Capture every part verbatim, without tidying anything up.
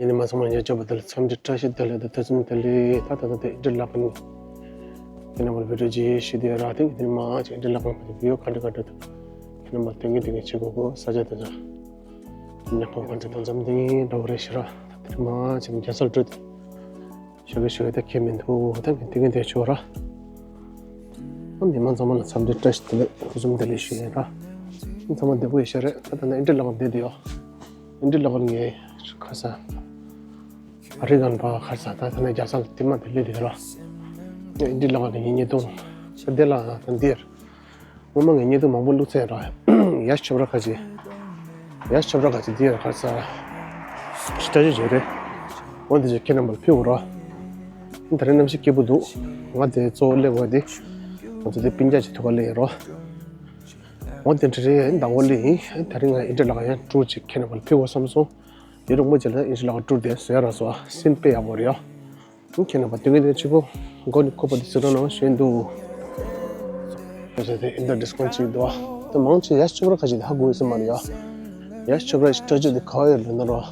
ཡིན་ནི་མ་ཚང་མ་ཉེ་ཆར་བ་དེ་ལ་འཚམས་འདྲི་བཀྲ་ཤིས་བདེ་ལེགས་དང་ཐུགས་རྗེ་ཆེ་ལེགས། ད་ད་ད་དེ་འདྲི་ལགས་ཁྱེད་རྣམ་པར་བི་ཌིའོ་ཅིག་ཞུ་དེ་ར་དེ་ཡིན་ནི་མ་ཅིག་འདྲི་ལགས་ཁྱེད་རྣམ་པར་བི་ཌིའོ་ག་འདྲ་ག་འདྲ་འདུག་ཁྱེད་རྣམ་པར་དོན་གྱི་དོན་གྱི་བྱེད་དགོས་དགོས་ས་ཆ་དེ་ཚོ་ཉག་ཕོ་ག་འདྲ་དང་འཛམ་གླིང་འདྲ་བོ་རེད་ཤི་ར། ད་དེ་མ་ཅིག་རྒྱ་སར་འགྲོ་དེ་ཞུ་གི་ཞུ་གི་ད་ཁྱེད་མི་འདུག་ད་མི་དེ་གི་དེ་ཆོག་ར། ཨ་མི་མང་ཚང་མ་ལ་འཚམས་འདྲི་བཀྲ་ཤིས་བདེ་ལེགས་ཐུགས་རྗེ་ཆེ་ལེགས་ཞུ་ཡིན་ར། ཚང་མ་བདེ་པོ་ཡོད་ཤ་རེད། ད་ད་ནི་འདྲི་ལགས་བསྡད་དེ་ཡོད། འདི་ལོགས་ལ་ངའི་ཁ་སང་ཨ་རི་གན་པ་ཁ་སང་ད་ཐ་ན་རྒྱ་སར་དེ་མ་དེ་ལས་དེ་ར། འདི་ལོགས་ལ་ངའི་ཉེ་དུང་ས་དེ་ལ་ད་འདིར་ངོ་མ་ངའི་ཉེ་དུང་མང་པོ་བླུགས་ཚེ་ར། ཡ་ཆོབ་ར་ཁ་ཅིག་ཡ་ཆོབ་ར་ཁ་ཅིག་འདིར་ཁ་སང་ཤི་ཏྲ་ཅི་བྱེད་རེད། འོ་འདི་ཅིག་ཁྱེད་རྣམ་པར་ཕུལ་འོ་ར། ད་རེས་གནམ་གཤིས་སྐྱིད་པོ་འདུག་ང་དེ་གཙོ་བོ་སླེབས་འོ་དེ་ང་ཚོ་དེ་སྤུན་ཀྱག་ཅིག་ཐུག་ག་སླེབས་ཡིན་རོ། འོ་དེ་འདྲ་རེད། ཟླ་བོ་ལི་ཡིན། ད་རིང་ང་ཨིན་ཏྲ་ལགས་ཡང་ཊུར་ཅིག་ཁྱེད་རྣམ་པར་ཕུལ་དགོས་བསམ་སོང་། ཡུན་རིང་པོ་ཅིག་ལ་ཨིན་ཏྲ་ལགས་ཊུར་དེ་བཟོས་ར་སོ་སིན་དཔེ་ཡག་པོ་རེད་ཡ། ཁྱེད་རྣམ་པ་དུས་ངན་དེ་གཅིག་པོ་མགོ་ནས་ཁུག་པ་དེ་ཟེར་རོགས་གནང་ཞུ་ཡིན་འདུག་ད་ཆ་དེ་ཨིན་ཏྲ་ཌིས་ཀོན་ཅིག་འདུག་ད་མང་ཆེ་ཡ་ཆོབ་ར་ཁ་ཅིག་དེ་ཧ་གོ་ཡོད་ས་མ་རེད་ཡ། ཡ་ཆོབ་ར་ཞིག་ཏྲ་ཅིག་དེ་ག་བ་ཡོད་ལོས་ན་རོ།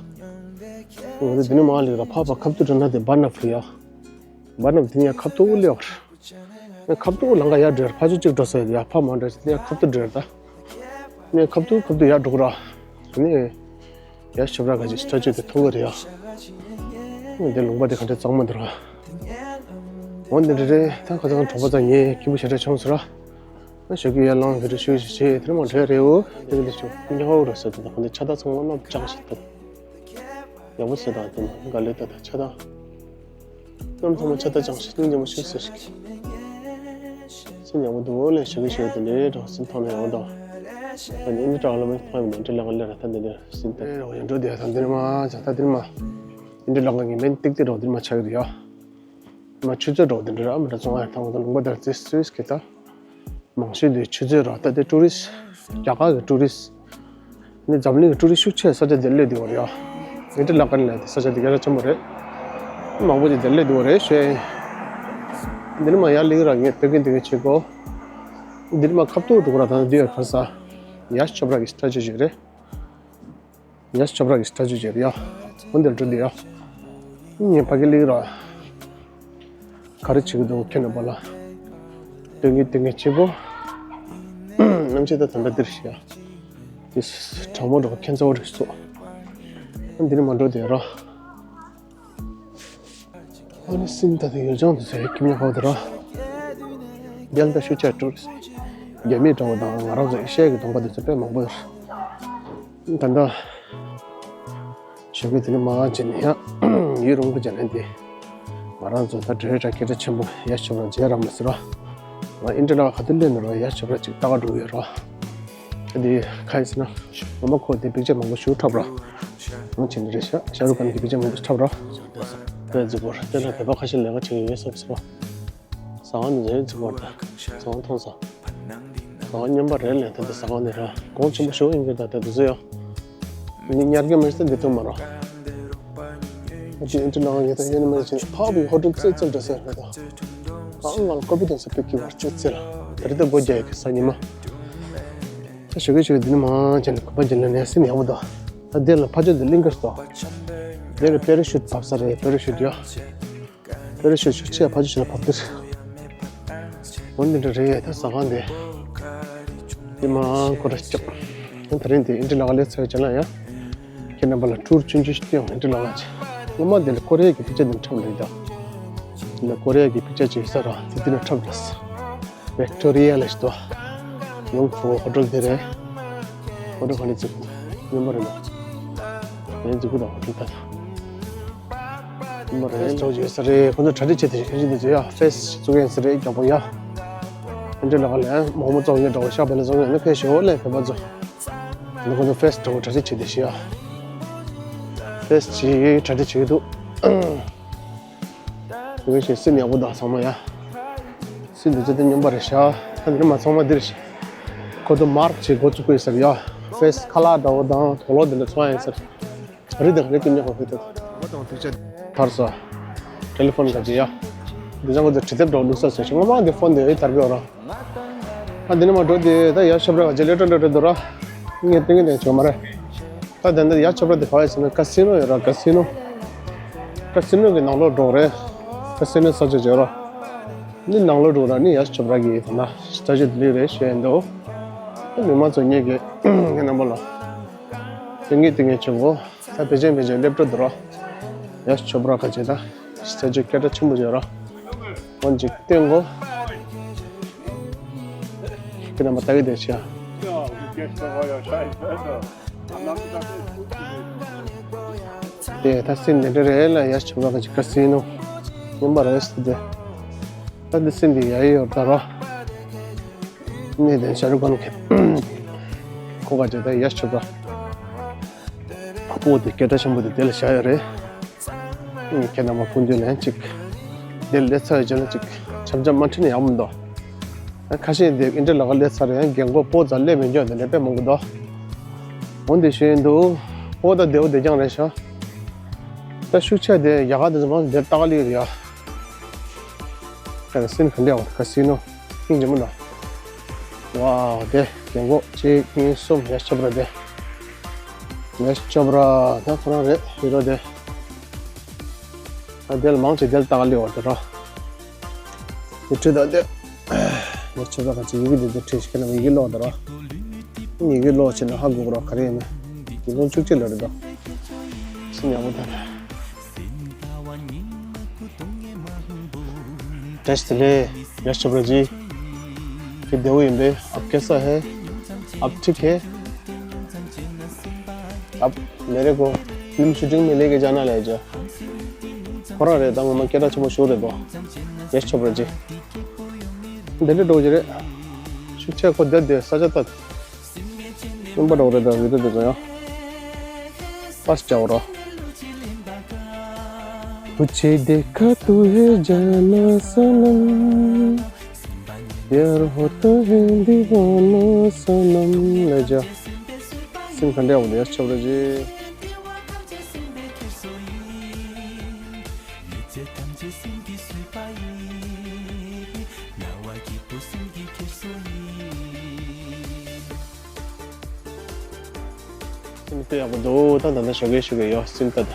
ང་ཚོ་དེ་ནས་མ་ལེགས་ར་ཕ་ཕ་ཁབ་ཏུ་འགྲོ་ན་དེ་བར་ན་ཕུ་ཡ། བར་ན་ཕུ་དེ་ཡ་ཁབ་ཏུ་ལེགས་ར། ཁབ་ཏུ་ལང་ག་ཡར་འགྲོ་ཡར་ཕ་ཆུ་གཅིག་འགྲོ་ས་ཡོད་ཡ་ཕ་མ་འགྲོ་ཡ་ཁབ་ཏུ་འགྲོ་ཡར་ད། ནས་ཁབ་ཏུ་ཁབ་ཏུ་ཡར་འགྲོ་གི་ར། ནས་ཡར་ཞབས་ར་ག་ཅིག་ས་ཆ་ཆུ་དེ་མཐོང་གི་རེད་ཡ། ནས་དེ་ལུང་པ་དེ་ག་འདྲ་གཙང་མ་འདུག་ར། འོ་འདི་འདྲ་རེད། ད་ཁ་སང་གྲོགས་པོ་ཚང་ངས་སྐྱིད་པོ་ཞེ་དྲག་བྱུང་སོང་ར། ཞོགས་ཀས་ཡར་ལངས་གི་རེད་ཞུ་ཞུ་ཞེས་དེ་ནས་མ་འགྲོ་ཡ་རེད་འོ། དེ་གི་འདི་ཆུ་ཉག་འོ་ར་ཟེར་དེ་ད་ག་འདི་ཆ་ད་ཚང་མ་ནོར་བཅང་ཞིག་ད། ཡག་པོ་བྱེད་དང་དེ་ནས་དགའ་ལས་ད་ད་ཆ་ད། གནམ་ཐང་མ་ཆ་ད་ཅང་ཞིག་སྙིང་རྗེ་མོ་ཞིག་ཟེར་ཞིག་སེམས་ཡག་པོ་འདུག་ལས་ཞིག་ཞིག་དེ་ལས་གྲོགས་སེམས་ཐང་ལ་ཡག་པོ་འདུག་ད་ནི་འདི་གྲགས་ལ་མ་ཐང་མི་འདྲ་ལ་ལས་ར་ད་འདི་ལས་སེམས་ད་ཨེ་རོགས་ཡང་འགྲོ་དེ་ད་འདི་ནི་མ་ཆ་ད་འདི་ནི་མ་འདི་ལ་ངའི་མེན་ཏིག་ཏི་རོགས་འདི་མ་ཆགས་ཀྱི་རེད་ཡ། མ་ཆུ་ཚོད་རོགས་འདི་འདྲ་ར་མི་འདྲ་ཚོང་ཨ་ཐང་ད་ལུང་པ་དར་ཙི་སུས་ཀི་ད། མང་ཤོས་དེ་ཆུ་ཚོད་ར་ད་དེ་ཊུ་རི་སི་རྒྱ་གར་གྱི་ཊུ་རི་སི་ནི་འཛམ་གླིང་གི་ཊུ་རི་སི་ཤུགས་ཆེ་ས་ཆ་དེ་སླེབས་དེ་བ་རེད་ཡ། ཨིན་ཏྲ་ལ་ཀ་ནི་ལ་དེ་ས་ཆ་དེ་རྒྱ་ཆ་ཆེན་པོ་རེད། མང་པོ་དེ་དེ་སླེབས་དེ་བ་རེད་ཤེས། འདི་ནི་མ་ཡ་ལིག་ར་ངས་བོད་ཀྱི་འདི་ག་ཆེ་གོ་འདི་ནི་མ་ཁབ་ཏུ་འགྲོ་ག་ར་ད་འདི་ཡ་ཁ་ས་ཡ་ཆོབ་ར་གི་ས་ཆ་ཆེ་རེད། ཡ་ཆོབ་ར་གི་ས་ཆ་ཆེ་རེད་ཡ། འོན་ཏེ་འགྲོ་འདི་ཡ། ངས་ཕ་གི་ལིག་ར། ག་རེ་བྱེད་ཀྱི་འདུག་ཁྱེད་རྣམ་པ་ལ། སྟོན་གྱི་སྟོན་གྱི་ཆེ་པོ། གནམ་གཤིས་ད་ད་ལྟ་འདིར་ཤི་ཡ། དེ་གྲང་མོ་འགྲོ་ཁྱེད་ཚ་བོ་རིག་སོ། ཨ་འདི་ནི་མ་འགྲོ་དེ་ར། ཨ་ནི་སིན་ད་དེ་ཡོ་ལྗང་དུ་ཟེར་ཁྱིམ་ཉག་ཧོ་དེ་ར། རྒྱལ་ད་ཤུ་ཆ་ཊུ་རི་སི་རྒྱ་མི་འདྲ་བོ་དང་ང་རང་ཚོ་ཨེ་ཤ་ཡ་གི་གདོང་པ་དེ་ཚོ་དཔེ་མང་པོ་ཡོད་རེད། ད་ལྟ། ཞོགས་ཀས་དེ་ནས་མར་བྱས་ནས་ཡང་ཡུན་རིང་པོ་བྱས་ནས་འདི་ང་རང་ཚོ་ད་འབྲེལ་ར་སྐད་ཆ་ཆེན་པོ་ཡ་ཆོབ་ར་མཇལ་ར་མ་ཟེར་ར། ང་ཨིན་ཏྲ་ལ་ག་དུས་སླེབས་ནས་ར་ཡ་ཆོབ་ར་ཅིག་ལྟ་ག་འགྲོ་གི་ཡོད་ར། ད་འདི་ག་ཡིན་ཟེར་ན་ངོ་མ་ཁོ་དེ་པིག་ཅར་མང་པོ་ཞིག་འཁྲབ་ར། ང་བྱས་ནས་རེད་ཤག་ཤ་རུག་ཁན་གྱི་པིག་ཅར་མང་པོ་ཞིག་འཁྲབ་ར། དཔེ་རྫིག་པོ་རེད། དེ་ལ་བོད་པ་ཁ་ཤས་ལས་ཀ་བྱེད་ཀྱི་ཡོད་བསམ་ཟེར་ར། ཟ་ཁང་འདི་ཚོའི་རྫིག་པོ་རེད། ཟ་ཁང་མཐོང་ས། ཟ་ཁང་རྙིང་པ་རེད་ལས་ད་ལྟ་ཟ་ཁང་འདི་ར་གོང་ཆེན་པོ་ཞིག་ཡིན་གྱི་ད་ལྟ་འདི་ཚོ་ཡོད། འདི་ཉར་གྱི་མེད་ས་འདི་ཐུག་མ་རོགས། ཨ་ཅེ་ཨིན་ཏྲ་ལ་ཡོད་ད་ཡོད་ནི་མ་ཅེ་ཕག་པའི་ཧོ་ཏྲུ་ཙེ་ཙེ་འདྲ་ཟེར་རེད་ད། ཨ་ང་ལ་ཀོ་པི་དང་ས་པེ་ཀི་བར་ཅེ་ཙེ་ལ་ད་རེད་ད་སྒོ་རྒྱག་ཡོད་གི་ས་ཉི་མ། ད་ཞོགས་ཀས་ཞོགས་ཀས་འདི་ནི་མ་ཅེ་ནི་གོམ་པ་རྒྱག་ན་ནས་སེམས་ཡག་པོ་ད། ད་འདི་ལ་ཕ་ཆོས་འདི་གླིང་གར་སོ། འདི་ལ་པེ་ར་ཤུད་བབས་ས་རེད་པེ་ར་ཤུད་ཡོད། པེ་ར་ཤུད་ཤུགས་ཆེ་ཕ་ཆུ་ཆུ་ལ་བབས་ཏེ། འོན་ཏེ་འདྲ་རེད་ད་ཟ་ཁང་དེ། དེ་མ་ཁོ་ར་སྐྱོག་ད་རིང་དེ་ཨིན་ཏྲ་ལ་ལས་ཚོད་ཅན་ལ་ཡ། ཁྱེད་རྣམ་པ་ལ་ཊུར་ཆུང་ཆུང་ཞིག་སྟོན་ཨིན་ཏྲ་ལ་ལ་ཆེ། སྔོན་མ་དེ་ལ་ཀོ་རི་ཡ་གི་པིག་ཅར་དེ་འཁྲབ་རེད་ད། དེ་ལ་ཀོ་རི་ཡ་གི་པིག་ཅར་ཅིག་ས་ར་དེ་དེ་ལ་འཁྲབ་རེད། ཝིག་ཏོ་རི་ཡ་ལ་ཞིག་ཏོ། ཡོང་ཁོ་ཧོ་ཊེལ་དེ་རེད། ཧོ་ཊེལ་ག་ནས་བརྩིགས་སྙོམས་པ་རེད་ལ། ངས་འཛུགས་པ་དང་ཧོ་ཊེལ་ད། མ་རེད་ལོ་ཡོད་ས་རེད། ཁོ་ཚོ་གྲ་སྒྲིག་བྱེད་དེ་ཁ་ཤས་དེ་ཚོ་ཡ་ཕེ་སི་བཙུགས་ཡིན་ས་རེད་རྒྱག་པོ་ཡ། ཨེ་འདྲ་ལ་ག་ལས་མོག་མོག་བཙོང་ཡོད་འདྲ་བོ་ཤ་བ་ལ་བཙོང་ཡོད་ན་ཕེ་ཤོ་ལས་བོད་པ་ཚོ། ཁོ་ཚོ་ཕེ་སི་འདྲ་བོ་གྲ་སྒྲིག་བྱེད་དེ་ཤི་ཡ། ཕེ་སི་ཅིག་གྲ་སྒྲིག་བྱེད་ཀྱི་འདུག་ཡོད་ཤེས་སེམས་ཡག་པོ་དང་ཚང་མ་ཡ། སེམས་འདི་ཚོ་དེ་སྙོམས་པ་རེད་ཤག་ད་འདི་མ་ཚང་མ་འདིར་ཤི། ཁོ་ཚོ་མར་ཅིག་འགོ་བཙུགས་དགོས་ས་རེད་ཡ། ཕེ་སི་ཁ་ལག་འདྲ་བོ་དང་དུག་ལོག་འདི་འདྲ་ཚོང་ཡ་ཡིན་ས་རེད། རི་དང་རི་ཀུན་ཉག་པ་ཕེ་ཏོ། ཐར་སོ། ཊེ་ལི་ཕོན་ག་ཅི་ཡ། འདི་ཚང་ཁོ་ཚོ་བྲིས་དེབ་འདྲ་བོ་བླུགས་ས་ཟེར་ཞིག་ངོ་མ་འདི་ཕོན་འདི་ཡོད་དར་གི་ཡོད་ར། ཨ་འདི་ནི་མ་འགྲོ་དེ་ད་ཡ་ཤོབ་ར་ག་ཅི་ལེ་ཏོ་འདྲ་འདྲ་འདུག་ར། ངས་ཏིང་ངེ་ཏིང་བྱོས་མ་རེད། ད་དེ་འདི་ཡ་ཤོབ་ར་དེ་ག་བ་ཡིན་ཟེར་ན་ཀ་སི་ནོ་ཡོད་ར་ཀ་སི་ནོ། ཀ་སི་ནོ་གི་ནང་ལོགས་འགྲོ་རེད། ཀ་སི་ནོ་ས་ཆ་བརྗོད་རོགས། ནི་ནང་ལོགས་འགྲོ་ར་ནི་ཡ་ཆོབ་ར་གི་ད་ན་ས་ཆ་དེ་ལི་རེད་ཞེས་འདུག་མི་མང་ཚོ་ངེད་ཀྱི་ངའི་རྣམ་པ་ལ་དེ་ངེད་དེ་ངེད་ཆོ་གོ་ད་བེ་ཅན་བེ་ཅན་སླེབས་འགྲོ་འདུག་རོགས། ཡ་ཆོབ་ར་ཁ་ཆེ་ད་ས་ཆ་སྐད་གྲགས་ཆེན་པོ་བརྗོད་རོགས། འོན་ཅིག་སྟོན་གོ་ཁྱེད་རྣམ་པ་ལྟ་གི་བསྡད་ཤག་དེ་ད་སེམས་དེ་འདྲ་རེད་ལ་ཡ་ཆོབ་ར་ཁ་ཆེ་ཀ་སི་ནོ་ཡིན་པ་རེད་ཟེར་ཏེ། ད་འདི་སེམས་དེ་ཡ་ཡི་ཡོད་ད་རོ། གནས་དེ་ཤ་རུ་གོན་གི་ཁོ་ག་ཅེ་ད་ཡ་ཆོབ་ར། སྤོ་དེ་སྐད་གྲགས་ཆེན་པོ་དེ་དེ་ལ་བཞག་ཡོད་རེད། ཁྱེད་རྣམ་པ་སྐུ་མདུན་ལན་གཅིག་དེ་ལས་ཚར་བྱས་ན་གཅིག་འཆམ་འཆམ་མ་ཁྲིད་ན་ཡག་མི་འདུག་ཁ་ཤས་དེ་ཨིན་དྲ་ལ་ཁ་སླེབས་ཚར་རེད་རྒན་གོག་སྤོ་ཙ་སླེབས་མི་འཇོག་དེ་འདྲ་དཔེ་མང་གི་འདུག་འོན་ཏེ་ཞུ་ཡིན་འདུག་སྤོ་ད་བདེ་བོ་བདེ་རྐྱང་རེད་ཤག་ད་ཤུགས་ཆེ་དེ་རྒྱ་གར་དེ་ཚོ་མང་དེ་ལྟ་ག་ལི་རེད་ཡ། ད་ཀ་སི་ནོ་ག་འདྲ་ཡོད་ཀ་སི་ནོ་སྙིང་རྗེ་མོ་འདྲ། ཝའོ་དེ་རྒན་གོག་གཅིག་གཉིས་གསུམ་ཡ་ཆོབ་ར་དེ། ཡ་ཆོབ་ར་ད་ཁོ་རང་རེད་ཧི་རོ་དེ། ད་དེ་ལ་མང་ཆེ་དེ་ལ་ལྟ་ག་ལི་བ་དེ་ར། དེ་ཁྲིད་ད་དེ། ཡ་ཆོབ་ར་ག་ཅིག་ཡི་གེ་དེ་དེ་ཁྲིད་ཤི་ཁ་ན་ཡི་གེ་ཀློག་དེ་ར། ཡི་གེ་ཀློག་ཆེ་ན་ཧ་གོ་གི་ར་ག་རེ་ཡིན་ན། དེ་ལོ་བཅུ་གཅིག་ལ་རེད་ད། སི་ཉ་མོ་དེ་ར། टेस्ट ले, यश चोपड़ा जी। कि देवो यिंदे, अब कैसा है? अब ठीक है? अब मेरे को फिल्म शूटिंग में लेके जाना ले जा। ཁོ་རང་རེད་ད་ངོ་མ་སྐད་གྲགས་ཆེན་པོ་ཞིག་རེད་དོ། ཡེ་ཤེས་ཆོས་འཕེལ་རྗེ། འདི་འདྲ་འགྲོ་གི་རེད། ཤུགས་ཆེ་ཁོ་བསྡད་བསྡད་ས་ཆ་ལྟ། སེམས་པ་འགྲོ་རེད་ད་བི་དེ་དེ་ཚོ་ཡང་། པར་བྱ་བ་རོ། तुझे देखा तू है जाना सनम, प्यार होता है दीवाना सनम। ལས་བྱ། སེམས་ག་འདྲ་ཡོང་ཡ་ཆོས་འཕེལ་རྗེ། སེམས་དཔེ་ཡག་པོ་འདུག་ད་ད་ལྟ་ཞོགས་ཀས་ཞོགས་ཀས་ཡོད་སེམས་ད་ད།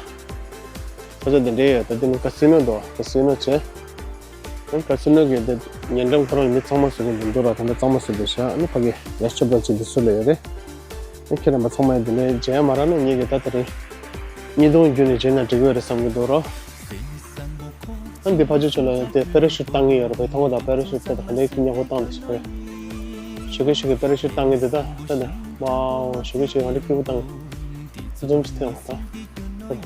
ས་ཆ་འདི་འདྲའི་ཡོད་ད་འདི་ནི་ཀ་སི་ནོ་འདུག་ཀ་སི་ནོ་བྱས། ཀ་སི་ནོ་གི་འདི་ཉེ་འགྲམ་ཁོ་རང་མི་ཚང་མ་བཟོ་གི་འདུག་ད་ད་ལྟ་གཙང་མ་བཟོས་འདུག་ཤག་ཨ་ནི་ཕ་གི་ཡ་ཆོས་འཕེལ་རྗེ་འདི་སུ་ལ་ཡོད་རེད། ཨ་ཁྱེད་རྣམ་པ་ཚང་མས་འདི་ནས་མཇལ་མ་རག་ན་ངེད་ཀྱི་ད་ད་རིང་། ཉིས་སྟོང་བརྒྱུད་ནས་མཇལ་ན་འགྲིག་གི་རེད་བསམ་གྱི་འདུག་རོ། ཨ་འདི་ཕ་ཆོས་ཆོས་ལ་ཡོད་དེ་པེ་ར་ཤུད་བཏང་གི་ཡོད་རེད་པས་ཐང་པ་དང་པེ་ར་ཤུད་ད་ད་ག་འདྲའི་སྐྱིད་ཉག་པོ་བཏང་འདུག་ཟེར་བས། ཞོགས་ཀས་ཞོགས་ཀས་པེ་ར་ཤུད་བཏང་གི་འདུག་ད་ད་ད་མའོ་ཞོགས་ཀས་ཞོགས་ཀས་ག་འདྲའི་སྐྱིད་པོ་བཏང་། ཚིག་འཇམ་ཅིག་ཐོན་འོང་ད།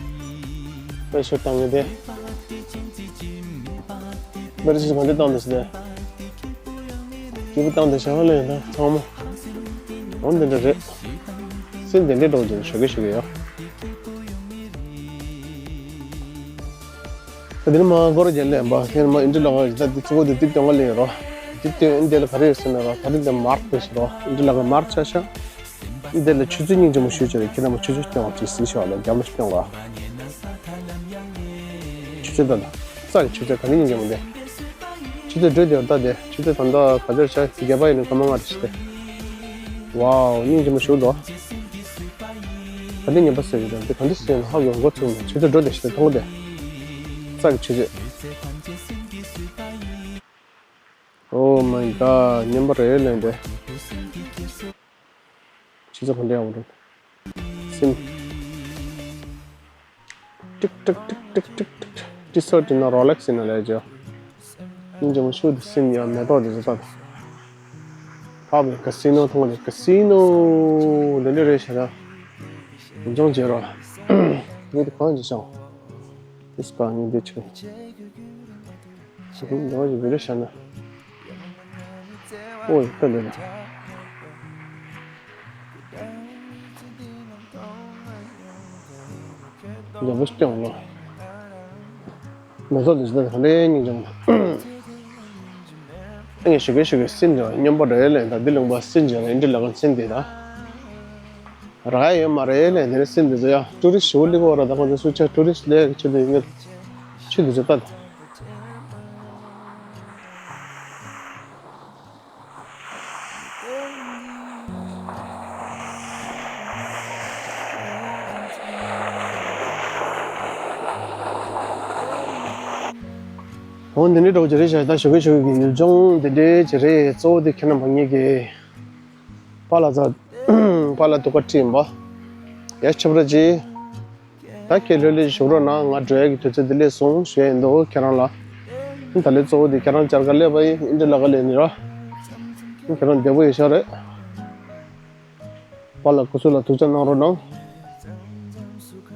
པེ་ར་ཤུད་བཏང་གི་དེ། པེ་ར་ཤུད་ག་འདྲ་བཏང་འདུག་ཟེར་ཏེ། སྐྱིད་པོ་བཏང་འདུག་ཤག་ལས་ད་ཚང་མ། འོ་འདི་འདྲ་རེད། སེམས་དེ་འདྲའི་འགྲོ་བྱུང་ཞོགས་ཀས་ཞོགས་ཀས་ཡོད། ད་འདི་ནི་མ་སྐོར་རྒྱན་ལས་པ་དེ་ནི་མ་ཨིན་དྲི་ལ་ག་ད་འདི་ཚོ་གོ་འདི་ཏིབ་སྟོན་ག་ལས་རོ། ཏིབ་སྟོན་ཨིན་དེ་ལ་ག་རེ་ཡོད་ཟེར་ན་རོ་ད་རིང་འདི་མར་ཕེ་ཤི་རོ་ཨིན་དྲི་ལ་ག་མར་ཆ་ཤག་འདི་ལ་ཆུ་ཚོད་སྙིང་རྗེ་མོ་ཞུ་ཆོག་རེད་ཁྱེད་རྣམ་པ་ཆུ་ཚོད་སྟོན་བ་ཅིག་སྲིད་ཤོག་ལ་རྒྱབ་ལ་སྟོན་ག་ཆུ་ཚོད་ད་ལ་ས་ཡི་ཆུ་ཚོད་ག་ནི་སྙིང་རྗེ་མོ་འདི། ཆུ་ཚོད་འགྲོས་དེ་ད་དེ་ཆུ་ཚོད་ད་ལྟ་ག་ཚོད་ཤག་བརྒྱད་པ་ཡིན་ན་སྐར་མ་ལྔ་རེ་ཞིག་སྟེ། ཝའོ་སྙིང་རྗེ་མོ་ཞུ་དོ། ག་འདི་ཉན་པ་ཟེར་གི་དང་དེ་ག་འདི་ཟེར་ན་ཧ་གོ་མགོ་ཚུགས་ནས་ཆུ་ཚོད་འགྲོས་དེ་ཞིག་སྟེ་མཐོང་གི་དེ། ས་གི་ཆུ་ཚོད། Oh my god ཉན་པ་རེད་ལན་དེ། ཆུ་ཚོད་ག་འདྲ་ཡོང་རུང་། སིམ། ཏིག་ཏིག་ཏིག་ཏིག་ཏིག་ཏིག་ཏི་སོ་ཏི་ན་རོ་ལེག་སི་ན་ལས་ཇོ། སྙིང་རྗེ་མོ་ཤུགས་དེ་སིམ་ཡང་མེ་ཏོག་དེ་ཚོ་ལྟ་དང་། ཕ་བའི་ཀ་སི་ནོ་མཐོང་ནས་ཀ་སི་ནོ་འདི་འདྲ་རེད་ཤག་ད། འབྱུང་བྱེད་རོགས། ངས་དེ་གང་ཅི་བྱུང་། ཏིས་ཀ་ནི་འདི་ཆུ། ཞིག་འདི་བ་ཞིག་བི་རི་ཤ་ན། ཨོ་ཡི་ཏ་ལེ་ལ། ཡག་པོ་སྐྱོང་ལོ། མེ་ཏོག་འདི་ཞིག་ད་ག་ལེ་སྙིང་རྗེ་མོ། ཨ་ངས་ཞུ་གི་ཞུ་གི་སིན་འདི་བ་སྙན་པོ་རེད་ལེ་ད་འདི་ལུང་པ་སིན་འཇོ་ལེ་འདི་ལ་ག་སིན་འདི་ད། རག་ཡོད་མ་རེད་ལས་དེ་རེད་སེམས་དེ་ཚོ་ཡ་ཊུ་རི་སི་ཊི་ཞེ་པོ་སླེབས་ཀྱི་ཡོད་རེད་ད་ཁོང་ཚོ་སུ་ཆ་ཊུ་རི་སི་ཊི་སླེབས་ཀྱི་ཆེད་དུ་ཡིན་ངེས་ཆུ་དེ་ཚོ་ལྟ་དང་། འོ་འདི་འདྲའི་འདྲ་བོ་ཅིག་རེད་ཤག་ད་ཞོགས་ཀས་ཞོགས་ཀས་ཀྱི་ཡུལ་ལྗོངས་འདི་འདྲའི་ཅིག་རེད། གཙོ་བོ་དེ་ཁྱེད་རྣམ་པ་ངེད་ཀྱི་པཱ་ལགས་ཚོ་པཱ་ལགས་སྡུག་ག་ཁྲིད་ཡིན་པ། ཡ་ཆབ་ར་ཅི། ད་ཁྱེད་ལྷོད་ལྷོད་བཞུགས་རོགས་གནང་། ང་འགྲོ་ཡ་གི་དུས་ཚོད་འདི་སླེབས་སོང་ཞུ་ཡ་ཡིན་འདུག་ཁྱེད་རང་ལ། ད་ལས་གཙོ་བོ་དེ་ཁྱེད་རང་བཅར་ག་སླེབས་པ་ཡིན། ཨིན་ཏྲི་ལ་ག་སླེབས་ནི་ར། ཁྱེད་རང་བདེ་པོ་ཡོད་ཤག་རེད། པཱ་ལགས་སྐུ་གཟུགས་ལ་ཐུགས་ཆ་གནང་རོགས་གནང་།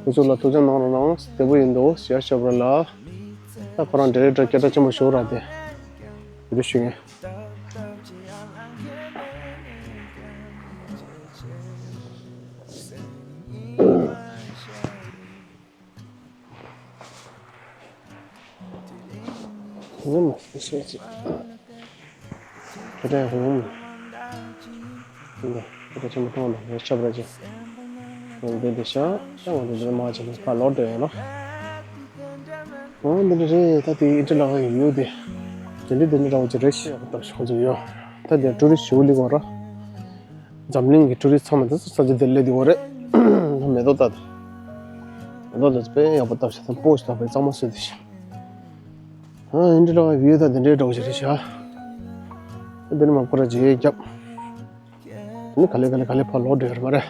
སྐུ་གཟུགས་ལ་ཐུགས་ཆ་གནང་རོགས་གནང་། བདེ་པོ་ཡིན་འདུག་ཞེས་ཞབས་ར་ལ། ད་ཁོ་རང་འདྲེ་རེ་འདྲ་སྐད་གྲགས་ཆེན་པོ་ཞུ་ར་དེ། དེ་རེ་ཞུ་ངེས། ཧུམ། ཤེས་ཅི། ཁྱེད་རང་ཧུམ། འདི་ཁྱེད་རང་ཆེན་པོ་མཐོང་ན་ངས་ཆབ་ར་ཅི། འདི་འདི་ཤ་ཤ་འོ་འདི་འདི་མ་ཅི་ནི་ཁ་ལོག་འགྲོ་ཡོད་ནོ། འོ་འདི་འདི་རེད། ད་དེ་ཨིན་ཏྲི་ལ་ག་གི་ཡུལ་དེ། དེ་འདྲི་དེ་འདྲི་འདྲ་བོ་ཅིག་རེད་ཤག་ད་ཤོག་ཅིག་ཡོད། ད་དེ་ཀྲུ་རི་ཞུ་ལི་གོ་ར། འཛམ་གླིང་གི་ཀྲུ་རི་ཚང་མ་དེ་ཚོ་ས་ཆ་དེར་སླེབས་དེ་འོ་རེད། མེ་ཏོག་ལྟ་དང་། མེ་ཏོག་དེ་ཚོ་དཔེ་ཡག་པོ་བཏབ་ཤག་ད་སྤོ་ཞིག་དང་དཔེ་གཙང་མ་བཟོས་དེ་ཤག་ཨ་ཨིན་ཏྲི་ལ་བི་ཡུ་ད་དེ་འདྲའི་འདྲ་བོ་ཞིག་རེད་ཤག་འདི་ནི་མ་ཁོ་ར་རྗེས་རྒྱབ། དེ་ནི་ག་ལེ་ག་ལེ་ག་ལེ་ཕར་ལོག་འགྲོ་ཡོད་རེད་མ་རེད།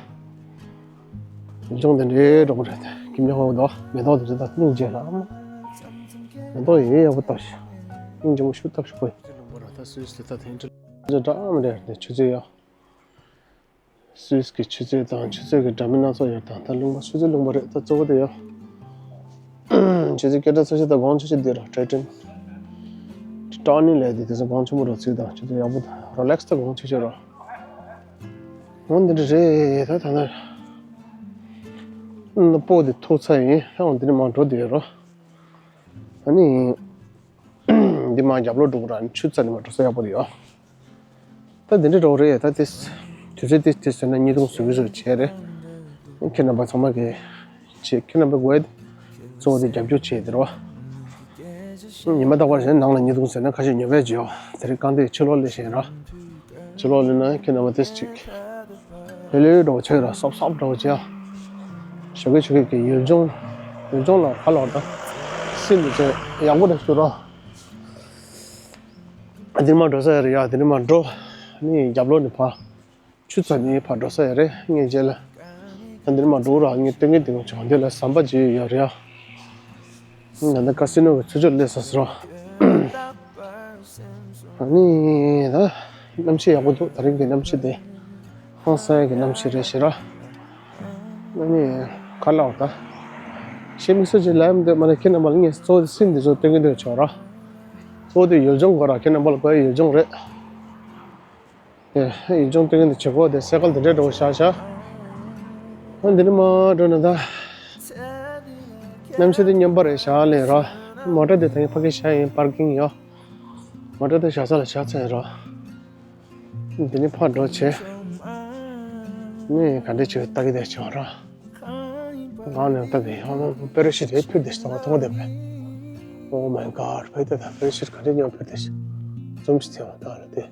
ཡུལ་ལྗོངས་དེ་འདྲའི་འདྲ་བོ་རེད། ཁྱིམ་ཉག་ཧོ་དོ་མེ་ཏོག་དེ་ཚོ་ད་སྙིང་རྗེ་ལ། མེ་ཏོག་ཡེ་ཡག་པོ་བཏབ་ཤག་སྙིང་རྗེ་མོ་ཤུགས་བཏབ་ཤག་པོ་ཡིན། ད་སུད་སི་ད་དེ་འདྲ་འདྲ་མི་འདྲ་རེད། ཆུ་ཚོད་ཡག་སུད་སི་གི་ཆུ་ཚོད་དང་ཆུ་ཚོད་ཀྱི་འདྲ་མིན་སྣ་ཚོགས་ཡོད་དང་། ད་ལུང་པ་སུད་སི་ལུང་པ་རེད། ད་གཙོ་བོ་དེ་ཡོད། ཆུ་ཚོད་སྐད་གྲགས་ཚ་ཤོས་དང་གོང་ཆེ་ཤོས་དེ་རོ་ཊའི་ཊན། ཊོ་ནི་ལས་དེ་དེ་ཚོ་གོང་ཆེན་པོ་རོ་ཚིག་དང་ཆུ་ཚོད་ཡག་པོ་དང་རོ་ལེག་སི་ད་གོང་ཆེ་ཤོས་རོ། འོ་འདི་འདྲ་རེད། ད་ད་ན་སྤོ་དེ་ཐུག་ཚར་ཡིན། ཨ་འོ་འདི་ནས་མར་འགྲོ་དེ་ཡོད་རོ། ཨ་ནི། འདི་མར་རྒྱབ་ལོགས་འགྲོ་དགོས་ར། ཆུ་རྩ་ནས་མར་འགྲོ་ས་ཡག་པོ་རེད་ཡ། ད་འདི་འདྲ་འགྲོ་རེད། ད་དེ་དུས་ཚོད་དེ་དེ་ཟེར་ན་ཉིས་སྟོང་ཟུར་ཟུར་བྱས་རེད། ཁྱེད་རྣམ་པ་ཚང་མ་གིས་བྱེད། ཁྱེད་རྣམ་པའི་དགོས་གཙོ་བོ་དེ་རྒྱབ་སྐྱོར་བྱས་དེ་རོ། ཉི་མ་རྟག་པར་བྱས་ནང་ལ་ཉིས་སྟོང་ཟེར་ན་ཁ་ཤས་ཉོ་བས་བརྗོད། དེ་རིང་རྐང་སྟེགས་ཕྱི་ལོགས་ལས་བཞིན་ར། ཕྱི་ལོགས་ལས་ན་ཁྱེད་རྣམ་པ་དེ་ཅིག་ལྷོད་ལྷོད་འགྲོ་བྱས་ར། སོབ་སོབ་འགྲོ་བྱས། ཞོགས་ཀས་ཞོགས་ཀས་ཀྱི་ཡུལ་ལྗོངས། ཡུལ་ལྗོངས་ལ་ཁ་ལོག་ད། སེམས་འདི་ཚོ་ཡག་པོ་རེད་ཞུ་ར། འདི་ནས་མར་འགྲོ་ས་ཡ་རེད་ཡ། འདི་ནས་མར་འགྲོ། ནི་རྒྱབ་ལོགས་ནས་ཕར། ཆུ་རྩ་ནས་ཕར་འགྲོ་ས་ཡ་རེད། ངས་རྗེས་ལ། ད་འདི་ནས་མར་འགྲོ་ར། ངས་སྟོན་གྱི་འདུག་བྱང་འདི་ལ་ཟམ་པ་ཅིག་ཡོད་རེད་ཡ། ད་ལྟ་ཀ་སི་ནོ་གི་ཚུར་ཕྱོགས་སླེབས་ས་ཟེར་རོ། ཨ་ནི་ད་གནམ་གཤིས་ཡག་པོ་འདུག་ད་རིང་གི་གནམ་གཤིས་དེ་ཧང་སང་ཡག་གི་གནམ་གཤིས་རེད་ཤག་ར། ཨ་ནི་ག་ལབ་ད། ཤེས་མི་སོ་ཅིག་ལབ་ཡ་མི་འདུག་མ་ནི་ཁྱེད་རྣམ་པ་ལ་ངས་གཙོ་བོ་དེ་སིན་དེ་ཚོ་སྟོན་གྱི་འདུག་ཆོག་ར། གཙོ་བོ་དེ་ཡུལ་ལྗོངས་དགོས་ར། ཁྱེད་རྣམ་པ་ལ་དགོས་ཡ་ཡུལ་ལྗོངས་རེད། ཨེ། ཡུལ་ལྗོངས་སྟོན་གྱི་འདུག་བྱེད་སྒོ་དེ་སེ་ཀལ་དེ་འདྲས་འགྲོ་བཞག་བཞག་ཨ་འདི་ནས་མར་འགྲོ་ན་ད། གནམ་གཤིས་དེ་སྙོམས་པ་རེད་ཤག་ལས་ར། མོ་ཊ་དེ་ད་ཡིན་ཕ་གི་བཞག་ཡིན། པར་ཀིང་ཡོད། མོ་ཊ་དེ་བཞག་ས་ལ་བཞག་ཚར་ཡིན་ར། འདི་ནས་ཕར་འགྲོ་བྱས། ནས་ག་འདྲས་བྱས་ལྟ་གི་བསྡད་བྱས་ར། ང་ནས་ལྟ་གི་ཡང་པེ་ར་ཤུ་ཊི་འཕུར་བསྡད་ཤག་མཐོང་བསྡད་པས། Oh my God. ཕ་གི་ད་པེ་ར་ཤུ་ཊི་ག་འདྲས་ཉམས་འཕུར་བསྡད་ཤག་ཙུམ་ཞིག་ཐེངས་ལྟ་ར་དེ།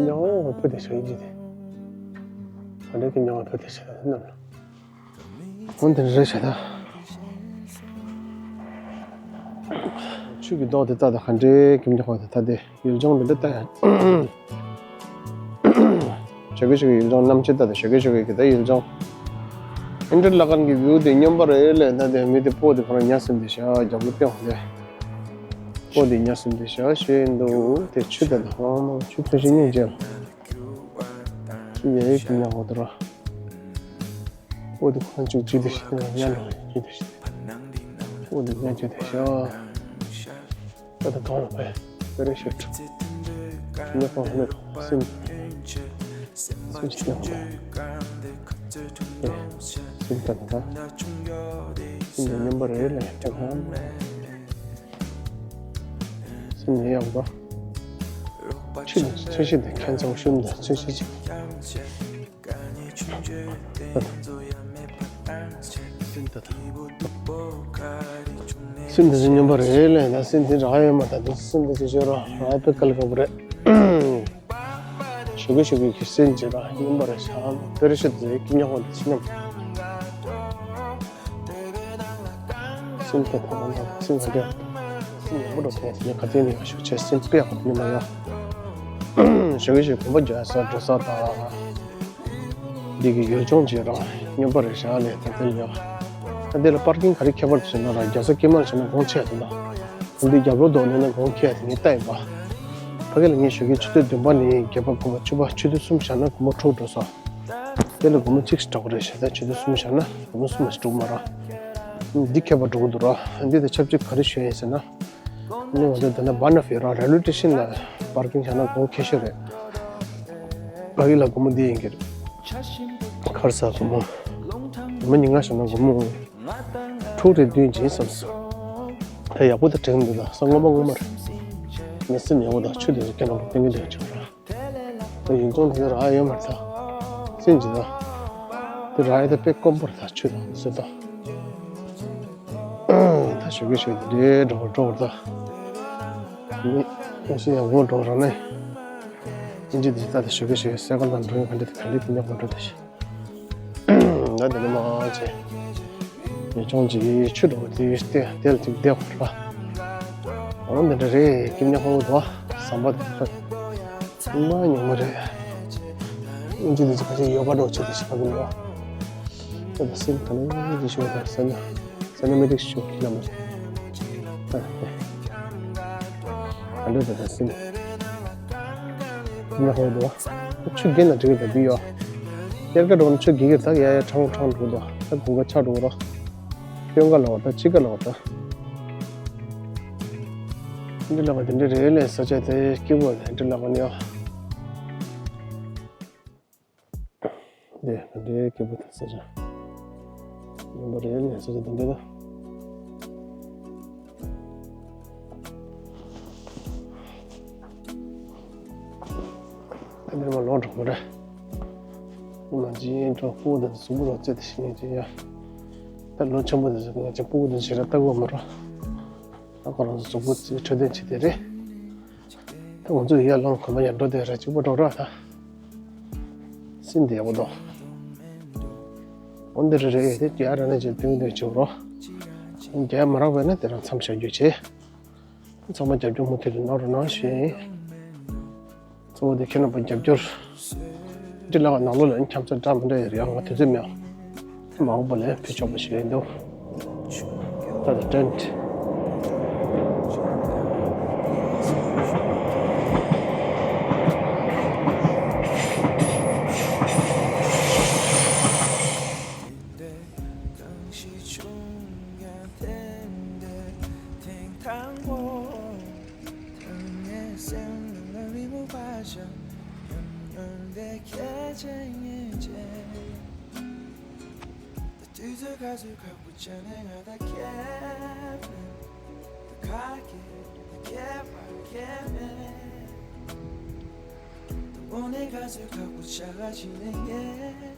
ཉམས་འཕུར་བསྡད་ཤག་ཡིན་གྱི་དེ། ག་འདྲས་ཀྱི་ཉམས་འཕུར་བསྡད་ཤག་རྣམས་ལ། འོ་འདི་རེད་ཤག་ད། ཆུ་གི་མདོག་དེ་ལྟ་ད་ག་འདྲའི་ཀིམ་ཀྱག་ཁོག་དེ་ད་དེ་ཡུལ་ལྗོངས་འདི་འདྲ་ལྟ་ཡ། ཞོགས་ཀས་ཞོགས་ཀས་ཡུལ་ལྗོངས་གནམ་གཤིས་ལྟ་ད་ཞོགས་ཀས་ཞོགས་ཀས་གི་ད་ཡུལ་ལྗོངས། ཨིན་ཏྲི་ལ་ཀན་གི་བིའུ་དེ་སྙོམས་པ་རེད་ལས་ད་དེ་མི་དེ་སྤོ་དེ་ཁོ་རང་ཉལ་སོང་དེ་ཤག་རྒྱབ་ལོགས་སྟེང་དེ། སྤོ་དེ་ཉལ་སོང་དེ་ཤག་ཞེས་འདུག་དེ་ཆུ་ལྟ་ད་ཧང་ཆུ་ཐོན་ཤེས་སྙིང་རྗེ་ལ། ཆུ་ཡ་ཡི་ཀིམ་ཀྱག་ཁོག་དེ་ར། འོ་དེ་ཁོང་ཅིག་ཅི་དེ་ཤི་དེ་ཡ་ལ་ཅི་དེ་ཤི་དེ། འོ་དེ་ཡ་ཅི་དེ་ཤི་ཨ། ད་ད་གང་ལ་བས་པེ་རེ་ཤི་ཊི། ཉོ་ཁང་ལ་སིན་སིན་ཅི་ཉོ་ཁང་ལ་སིན་ད་ད་སིན་དེ་སྙོམས་པ་རེད་ལ་ཡ་ཁང་སིན་ཡ་ཡག་པ། ཆུ་ནི་ཆུ་ཤི་དེ་ཁྱད་མཚར་ཤུམ་དང་ཆུ་ཤི་ཅིག་སིན་ད་ད། སིན་དེ་ཚོ་སྙོམས་པ་རེད་ལས་ད་སིན་དེ་རག་ཡོད་མ་ད་དེ་སིན་དེ་ཚོ་བྱོས་རོགས་རག་པའི་སྐལ་དཀར་པོ་རེད། ཞོགས་ཀས་ཞོགས་ཀས་ཀྱི་སིན་བྱོས་རོགས་སྙོམས་པ་རེད་ཤག་པེ་ར་ཤུ་ཊི་དེ་ཀི་ཉོ་ཁང་དེ་ཚོ་སྙོམས། སིན་དེ་ད་ད་སིན་ག་རེ། ཉེ་པོ་འགྲོ་ཐེངས་དེ་ནས་ག་ཚོད་ནས་ཡང་ཞུ་བྱས་སེམས་དཔེ་ཡག་པོ་ནི་མ་ཡོང་། ཞུ་གི་ཞུ་གོམ་པ་རྒྱག་ས་འགྲོ་ས་དང་། འདི་གི་ཡུལ་ལྗོངས་ཀྱི་རང་སྨྱོན་པ་རེད་བཞག་ལས་ད་དེ་ལ་ཡོད། ད་དེ་ལ་པར་ཀིང་ག་རེ་ཁྱད་པར་བྱས་ན་ར་རྒྱལ་ས་དཀྱིལ་མར་བྱས་ན་གོང་ཆེ་དེ་དང་། འདི་རྒྱབ་ལོགས་དུ་ནས་ན་གོང་ཁེ་དེ་ངས་ལྟ་ཡིན་པ། ཕ་གི་ལ་ངས་ཞུ་གི་ཆུ་ཚོད་བདུན་པ་ནས་བརྒྱད་པ་དགུ་པ་བཅུ་པ་ཆུ་ཚོད་གསུམ་བཞག་ན་སྒོར་མོ་དྲུག་འགྲོ་ས། དེ་ལ་སྒོར་མོ་གཅིག་ཞིག་སྤྲད་དགོས་རེད་ཞེ་ད་ཆུ་ཚོད་གསུམ་བཞག་ན་སྒོར་མོ་གསུམ་ཞིག་འགྲོ་གི་མ་རེད། འདི་ཁྱད་པར་འགྲོ་གི་འདུག་ར། འདི་དང་ཆབས་ཅིག་ག་རེ་ཞུ་ཡིན་ཟེར་ན། ནི་ང་ཚོ་འདི་ན་བྷ་ན་ཧྥེ་ར་རེལ་ཝེ་སི་ཊེ་ཤན་ལ་པར་ཀིང་བཞག་ན་སྒོར་ཁེ་ཤོར་རེད། ཕ་གི་ལ་སྒོར་མོ་འདི་ཡིན་གྱི་རེད། ཁར་ས་སྒོར་མོ། སྒོར་མོ་ཉིས་ལྔ་བཞག་ན་སྒོར་མོ་དྲུག་རེ་བདུན་ཅན་བསམ་སོང་། ད་ཡག་པོ་ད་དྲན་འདུག་ད་ས་སྔོན་མ་སྔོན་མར་མི་སེམས་ཡག་པོ་དང་ཆུ་དེ་ཚོ་སྐྱེ་ནག་པོ་སྟོན་གྱི་འདུག་ཅིག་ར། ད་ཡུལ་ལྗོངས་དེ་ཚོ་རག་ཡོད་མ་རེད་ད། སེམས་ཀྱི་ད། དེ་རག་ཡོད་ད་དཔེ་དཀོན་པོ་རེད་ད་ཆུ་དང་ཟེར་ད། ད་ཞོགས་ཀས་ཞོགས་དེ་འདྲའི་འགྲོ་བར་འགྲོ་བར་ད། མི་ཨ་ཤི་ཡང་འོང་འགྲོ་རང་ནས། ཨིན་ཇི་དེ་ད་ད་ཞོགས་ཀས་ཞོགས་སེ་ག་ལ་འགྲོ་ཡོད་ག་འདྲ་དེ་ག་འདྲ་དེ་ཉོག་མ་འགྲོ་ད་ཤི། ང་དེ་ནས་མ་བྱས། ཉེ་ཆུང་གི་ཆུ་འགྲོ་དེ་སྟེ་དེར་ཅིག་བསྡད་པ་རེད། འོ་འདི་འདྲ་རེད་སྐྱིད་ཉག་པོ་འདུག་བསམ་པ་དེ་ཚོ་མ་ཉུང་མ་རེད། ཨིན་ཇི་དེ་ཚོ་ཁ་ཤས་ཡོ་ག་འགྲོ་ཆེད་དུ་ཞིག་ཕ་གི་འདུག་ད་ད་སེམས་ག་ནས་ཀྱི་ཞོག་ད་ཟེར་ན་ཟེར་ན་མི་འགྲིག་ཞོག་ཁྱི་ལ་མ་ཞོག་ཨ་འདྲ་ད་ད་སེམས། ཉ་ཧོ་དོ། ཆུ་རྒྱན་ལ་འགྲིག་གི་འདུག་ཡོ། དབྱར་ཁ་འགྲོ་ན་ཆུ་རྒྱན་གྱི་ད་ཡ་ཡ་ཁྲང་ཁྲང་འགྲོ་འདུག་ད་དགུན་ཁ་ཆག་འགྲོ་རོ། སྟོན་ཁ་ལ་བ་ད་དཔྱིད་ཁ་ལ་བ་ད། འདི་ལ་བ་དེ་འདྲ་རེད་ལས་ས་ཆ་དེ་སྐྱིད་པོ་དེ་འདྲ་ལ་བ་ནི་ཡོ། འདི་འདི་སྐྱིད་པོ་དེ་ས་ཆ། ཡོང་པ་རེད་ལས་ས་ཆ་དེ་འདྲ་ད། ད་འདིར་མ་ལོག་འགྲོ་མ་རེད། ང་ཅི་འགྲོ་སྤུ་གུ་དང་གཟུགས་པོ་རོགས་རྩེད་དེ་ཤི་ནས་ཅི་ཡ། ད་ལོ་ཆེན་པོ་དེ་ཚོ་ང་ཅི་སྤུ་གུ་དང་ཞེ་དྲག་ལྟ་དགོས་མ་རེད། ད་ཁོ་རང་ཚོ་གཟུགས་པོ་རྩེད་འཕྲོད་བསྟེན་བྱེད་དེ་རེད། ད་ང་ཚོ་ཡར་ལངས་གོམ་པ་ཡར་འགྲོ་དེ་རེད་གཅིག་པོ་འགྲོ་ར་ད། སེམས་བདེ་པོ་འདུག་འོ་འདི་རེད་རེད་དེ་རྒྱ་ར་ནས་ཅི་སྟོན་སྟོན་བྱེད་རོགས། རྒྱ་མ་རག་པས་ན་དེ་རང་མཚམས་བཞག་རྒྱུ་བྱེད། ཚང་མ་རྒྱབ་སྐྱོར་མུ་མཐུད་དུ་གནང་རོགས་གནང་ཞུ་ཡིན། གཙོ་བོ་དེ་ཁྱེད་རྣམ་པ་རྒྱབ་སྐྱོར། འདི་ལ་ནང་ལོགས་ལ་ཁྱམས་ཚ་འདྲ་མི་འདྲ་ཡོད་རེད་ཡང་ང་དུས་ཚོད་མེད། མ་འོངས་པ་ལ་ཕུལ་ཆོག་པ་ཞིག་ཡིན་འདུག་ད་ད་ཏན། གང་ཞིག་བྱུང་ཡང་བརྟན་བརྟན་ཐེངས་དང་པོ། ཐང་ངེ་སེམས་ལ་རི་མོ་བ་ཞིག་ཡང་ཡང་དེ་ཁྱེད་ཅན་ངེས་ཅན། ད་དུས་ཚོད་ག་ཚོད་ཁག་པོ་བྱས་ནས་ང་ད་ཁྱེད་མིན། ད་ཁ་སྐད་ད་ཁྱེད་པ་ཁྱེད་མེད། ད་འོ་ནས་ག་ཚོད་ཁག་པོ་བྱ་ག་ཕྱིན་ནས་ངས།